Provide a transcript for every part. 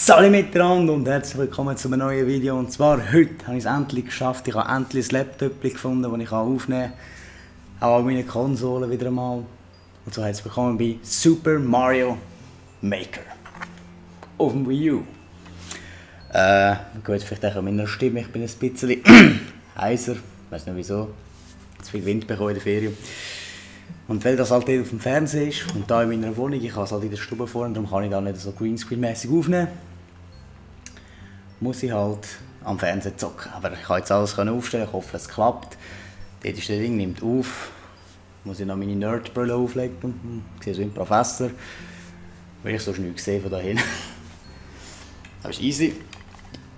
Salut miteinander und herzlich willkommen zu einem neuen Video. Und zwar heute habe ich es endlich geschafft. Ich habe endlich ein Laptop gefunden, das ich aufnehmen kann. Auch meine Konsolen wieder einmal. Und so herzlich willkommen bei Super Mario Maker. Auf dem Wii U. Gut, vielleicht auch an meiner Stimme. Ich bin ein bisschen heiser. Ich weiß nicht wieso. Zu viel Wind bekommen in der Ferien. Und weil das halt auf dem Fernseher ist und da in meiner Wohnung, ich habe es halt in der Stube vorne, darum kann ich da nicht so Greenscreen-mäßig aufnehmen, muss ich halt am Fernseher zocken. Aber ich kann jetzt alles aufstellen, ich hoffe es klappt. Dort ist das Ding, nimmt auf. Muss ich noch meine Nerdbrille auflegen. Ich sehe so wie ein Professor. Weil ich sonst nichts sehe von da hin. Das ist easy.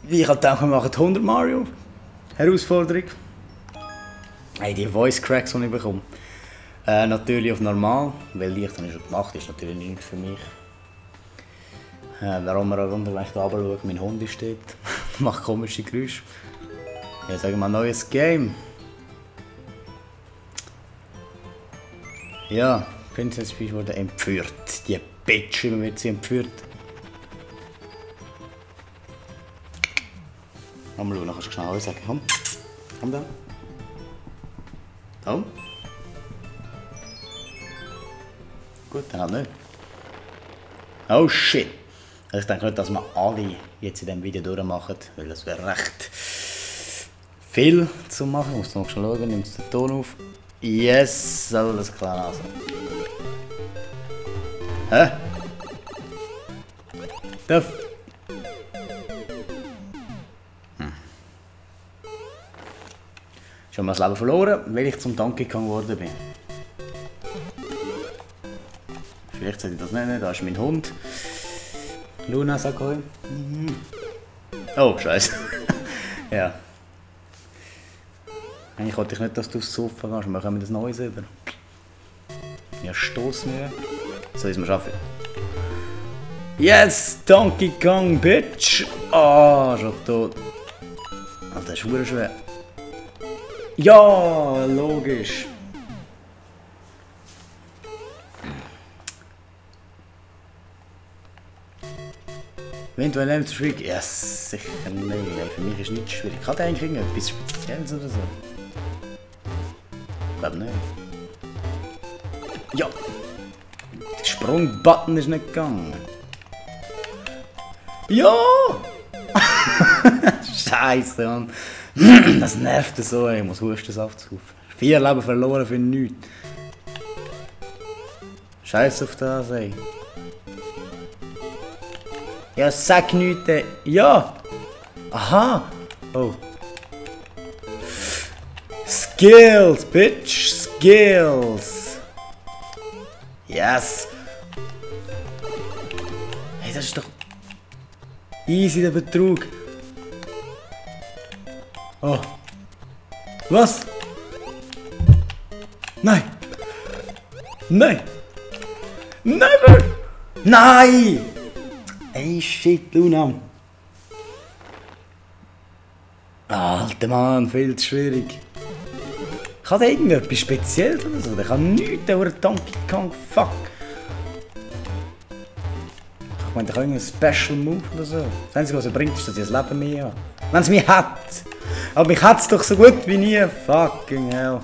Wie ich halt denke, wir machen 100 Mario. Herausforderung. Hey, die Voice Cracks, die ich bekomme. Natürlich auf normal, weil leicht habe ich schon gemacht, ist natürlich nichts für mich. Warum man auch wundert, wenn ich da runter schaue, mein Hund ist dort. Macht komische Geräusche. Ja, sagen wir mal neues Game. Ja, Princess Peach wurde entführt. Die Bitch, immer wird sie entführt. Mal schauen, kannst du schnell sagen. Komm, komm da. Komm. Gut, dann halt nicht. Oh shit! Also ich denke nicht, dass wir alle jetzt in diesem Video durchmachen, weil das wäre recht viel zu machen. Ich muss noch schon schauen, nimmt es den Ton auf. Yes, alles klar. Also. Hä? Darf? Schon mal das Leben verloren, weil ich zum Donkey Kong geworden bin. Vielleicht sollte ich das nennen, da ist mein Hund. Luna, sag hoi. Oh, scheiße. Ja. Eigentlich wollte ich nicht, dass du aufs Sofa gehst, wir kommen das Neues über. Ja, stoß mir. So ist man schaffen. Yes, Donkey Kong, Bitch! Ah, schon tot. Alter, das ist verdammt schwer. Ja, logisch. Wenn du ein zu schwierig? Ja, sicher nicht. Für mich ist es nicht schwierig. Hat er eigentlich etwas Spezielles oder so? Ich glaube nicht. Ja! Der Sprungbutton ist nicht gegangen. Ja! Scheiße, Mann. Das nervt so, ich muss Hustensaft saufen. 4 Leben verloren für nichts. Scheiße auf das, ey. Ja, sag nichts. Ja! Aha! Oh. Skills, bitch! Skills! Yes! Hey, das ist doch easy, der Betrug. Oh. Was? Nein! Nein! Never! Nein! Ey, shit, Luna. Alter Mann, viel zu schwierig. Kann der irgendetwas Spezielles oder so? Der kann nichts, der Donkey Kong, fuck. Ich meine, der kann irgendeinen Special Move oder so. Das Einzige, was er bringt, ist, dass ich das Leben mehr habe. Wenn es mich hat. Aber mich hat es doch so gut wie nie. Fucking hell.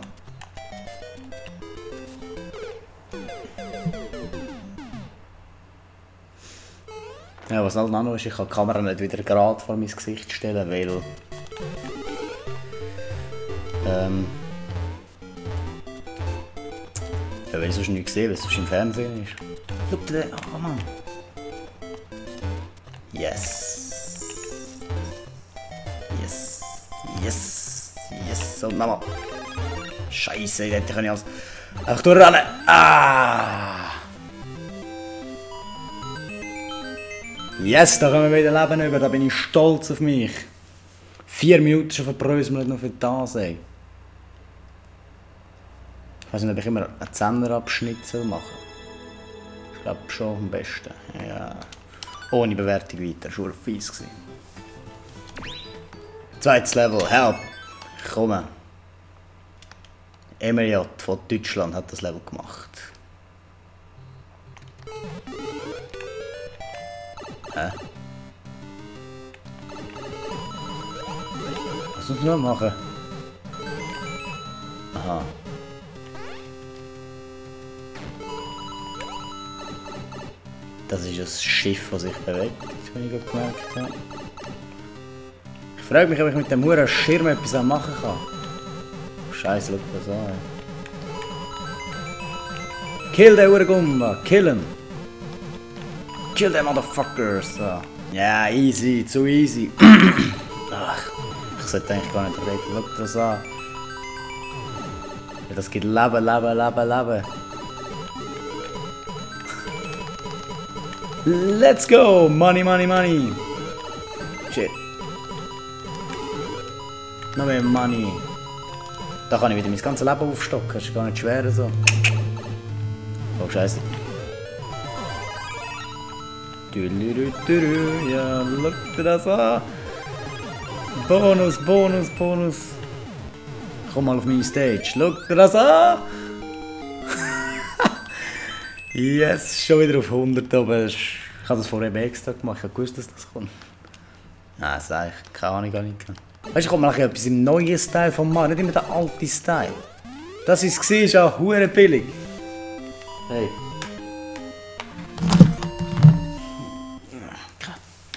Ja, was halt auch noch ist, ich kann die Kamera nicht wieder gerade vor mein Gesicht stellen, weil ja, weil ich sonst nichts sehe, weil es sonst im Fernsehen ist. Schau dir den an, Mann. Yes. Yes. Yes. Yes. Und nochmal. Scheiße, ich hätte alles einfach durchrennen. Ah! Yes, da können wir wieder Leben über, da bin ich stolz auf mich. 4 Minuten schon verbröselt noch für das, ey. Ich weiß nicht, ob ich immer einen Zehnerabschnitt machen soll. Ich glaube schon am besten. Ja. Ohne Bewertung weiter, das war fies gewesen. Zweites Level, help! Ich komme. Emiliot von Deutschland hat das Level gemacht. Hä? Was muss ich noch machen? Aha. Das ist ein Schiff, das sich bewegt, das ich gerade gemerkt habe. Ich frage mich, ob ich mit dem Huren Schirm etwas machen kann. Scheiße, schau das an. Kill den Urgumba, kill him! Kill them motherfuckers! So. Ja, easy, zu easy. Ach, ich sollte eigentlich gar nicht reden, schau das an. Ja, das gibt Leben, Leben, Leben, Leben. Let's go! Money, money, money! Shit. Noch mehr Money. Da kann ich wieder mein ganzes Leben aufstocken, das ist gar nicht schwer so. Oh, scheiße. Ja, look dir das an. Bonus, Bonus, Bonus. Komm mal auf meine Stage. Look dir das an. Yes, schon wieder auf 100, aber ich habe das vorher extra gemacht. Ich habe gewusst, dass das kommt. Nein, das sage ich. Keine Ahnung, gar nicht. Weißt du, ich komme mal etwas im neuen Style von Mario, nicht immer der alte Style. Das, was es war, ist auch hure billig. Hey.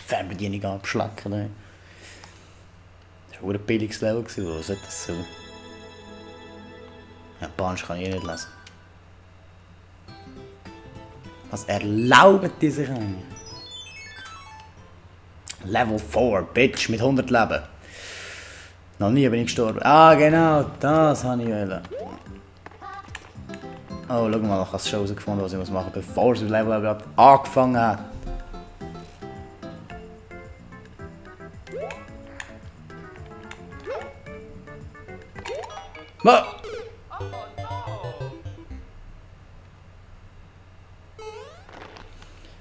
Fernbedienung abschlacken. Hey. Das war ein billiges Level, oder was sollte das so? Japanisch kann ich nicht lesen. Was erlauben die sich eigentlich? Level 4, Bitch, mit 100 Leben. Noch nie bin ich gestorben. Ah, genau, das habe ich wollen. Oh, schau mal, ich habe es schon herausgefunden, was ich machen muss, bevor das Level überhaupt angefangen hat. Ma!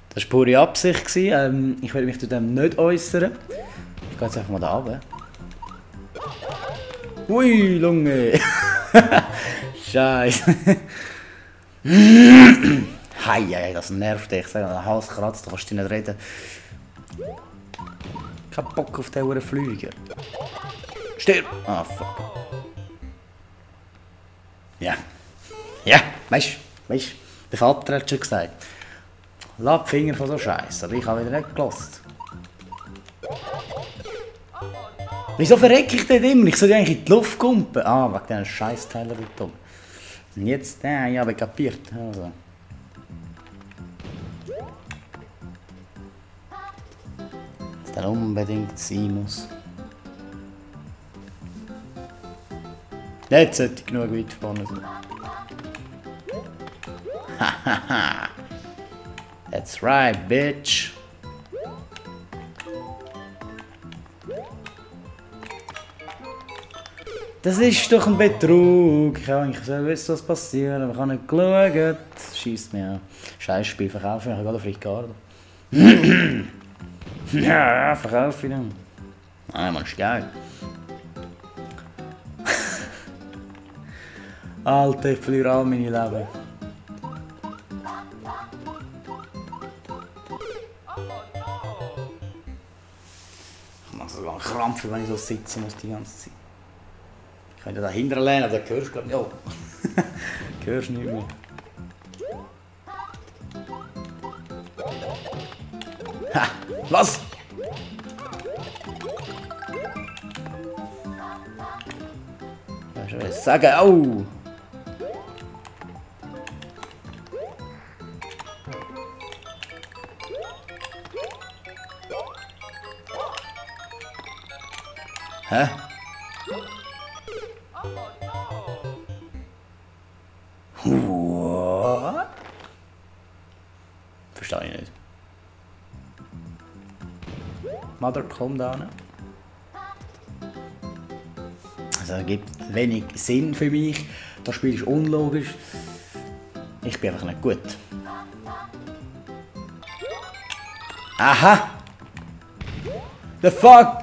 Das war pure Absicht. Ich werde mich zu dem nicht äußern. Ich gehe jetzt einfach mal da runter. Ui, Lunge! Scheiße! Hei, das nervt dich. Ich sage, der Hals kratzt, da kannst du nicht reden. Ich hab Bock auf den Flüge. Stirb! Ah, fuck. Ja. Ja, weißt du, der Vater hat schon gesagt. Lass die Finger von so Scheiße, aber ich habe wieder nicht gelassen. Wieso verrecke ich denn immer? Ich soll eigentlich in die Luft kumpen. Ah, wegen diesen Scheißteilen da. Und jetzt, ich habe kapiert. Also. Dass der unbedingt sein muss. Jetzt sollte ich genug weit vorne sein. Hahaha. That's right, bitch. Das ist doch ein Betrug. Ich habe eigentlich wissen, was passiert, aber ich habe nicht geschaut. Schießt mir an. Scheiß Spiel verkaufen, ich habe gerade auf Ricardo. Ja, verkaufe ich dann. Nein, man, ist geil. Alter, ich verliere all meine Leben. Ich mache sogar einen Krampf, wenn ich so sitzen muss die ganze Zeit. Ich kann ja da hinten lehnen, aber da hörst du glaube ich nicht. Oh. Hörst nicht mehr. Ha! Was? Ja, schon was sagen. Oh! Hä? What? Verstehe ich nicht. Mother, komm da hin. Also, es gibt wenig Sinn für mich. Das Spiel ist unlogisch. Ich bin einfach nicht gut. Aha! The fuck?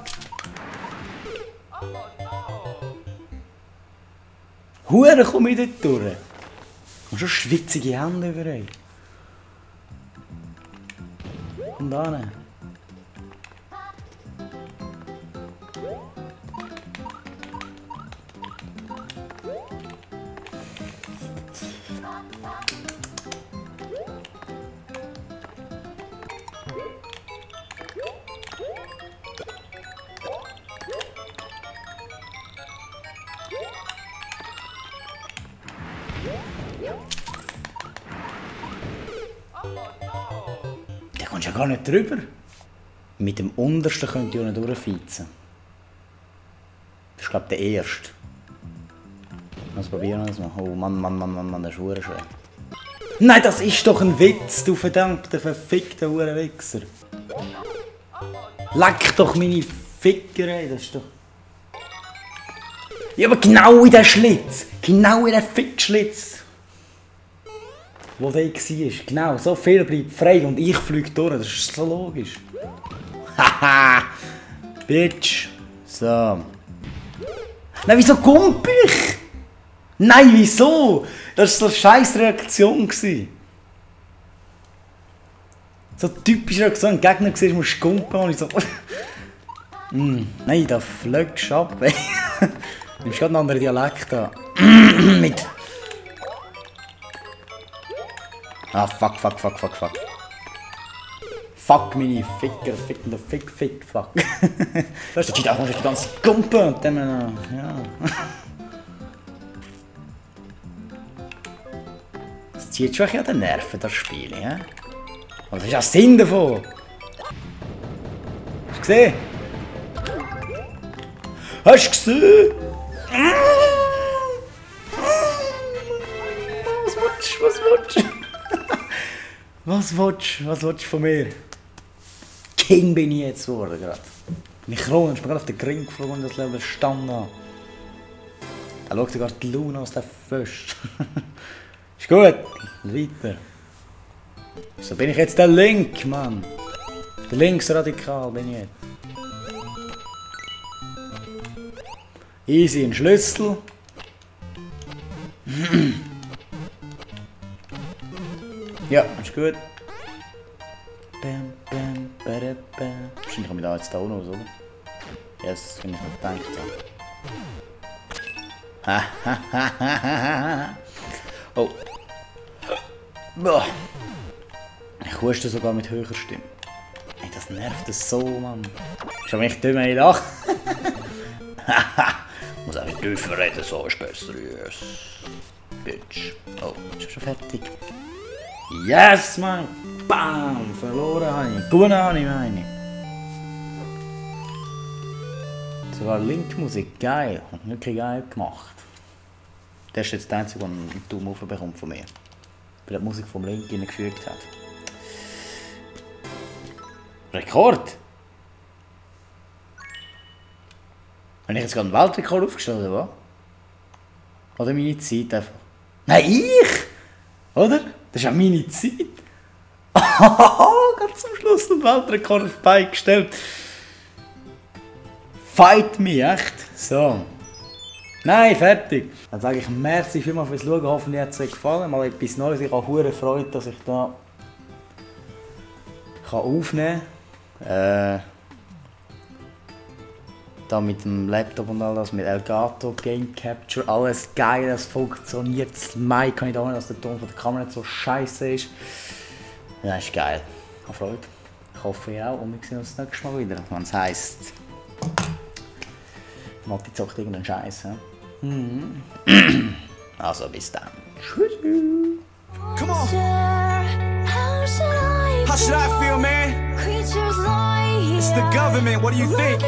Hure, komm ich dort durch. Und schon schwitzige Hände überall. Komm da hin. gar nicht drüber. Mit dem untersten könnt ihr auch nicht durchfeizen. Das ist, glaube ich, der erste. Was probieren wir das mal? Oh Mann, das ist verdammt schwer. Nein, das ist doch ein Witz, du verdammter, verfickter Hurenwichser. Leck doch meine Ficker, ey, das ist doch... Ja, aber genau in den Schlitz! Genau in den Fickschlitz! Wo der war. Genau, so viel bleibt frei und ich fliege durch, das ist so logisch. Haha! Bitch! So. Nein, wieso kommt ich? Nein, wieso? Das war so eine scheiß Reaktion. So typische Reaktion. Ein Gegner siehst, musst du kumpen und ich so... Nein, da fliegst du ab. Du nimmst gerade einen anderen Dialekt an. Mit... Ah, fuck. Fuck meine Ficker, fickende fuck. Das ist der Cheat, auch die ganze Kumpe und dann... Ja... Das zieht schon an den Nerven, das Spiel, ja? Was ist das Sinn davon? Hast du gesehen? Hast du gesehen? Was willst du von mir? King bin ich jetzt geworden gerade. Bin ich Kron, ich bin gerade auf den Ring geflogen und das Level stand an. Da schaut sogar die Luna aus der Föst. Ist gut, weiter. So bin ich jetzt der Link, Mann. Der Linksradikal bin ich jetzt. Easy, ein Schlüssel. Ja, ist gut. Wahrscheinlich komme ich da jetzt da auch noch raus, oder? Yes, wenn ich noch gedacht habe. Oh. Boah. Ich huste sogar mit höherer Stimme. Ey, das nervt das so, Mann. Ist aber nicht dumm, ey, doch. Muss auch nicht tiefer reden, so ist besser, yes. Bitch. Oh, ist schon fertig. Yes, Mann! Bam! Verloren habe ich. Gewonnen habe ich, meine. Sogar Link-Musik, geil. Wirklich geil gemacht. Das ist jetzt der einzige, der einen Daumen hoch bekommt von mir. Weil die Musik vom Link hineingefügt hat. Rekord! Habe ich jetzt gerade einen Weltrekord aufgestellt, oder was? Oder meine Zeit einfach? Nein, ich! Oder? Das ist ja meine Zeit! Ganz zum Schluss den Weltrekord auf die Beine gestellt. Fight me, echt? So. Nein, fertig. Dann sage ich merci vielmals fürs Schauen. Hoffentlich hat es euch gefallen. Mal etwas Neues. Ich habe hure Freude, dass ich da aufnehmen kann. Da mit dem Laptop und all das, mit Elgato, Game Capture, alles geil, das funktioniert. Das Mic kann ich da nicht, dass der Ton von der Kamera nicht so scheiße ist. Ja, ist geil. Ich habe Freude. Ich hoffe ihr auch und wir sehen uns das nächste Mal wieder, wenn es heisst... Matti zockt irgendeinen Scheiß. Also bis dann. Tschüss. Come on. How should I feel, man? It's the government. What do you think?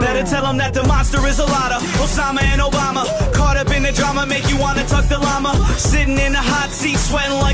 Better tell them that the monster is a lot of Osama and Obama. Caught up in the drama, make you wanna tuck the llama. Sitting in the hot seat, sweating like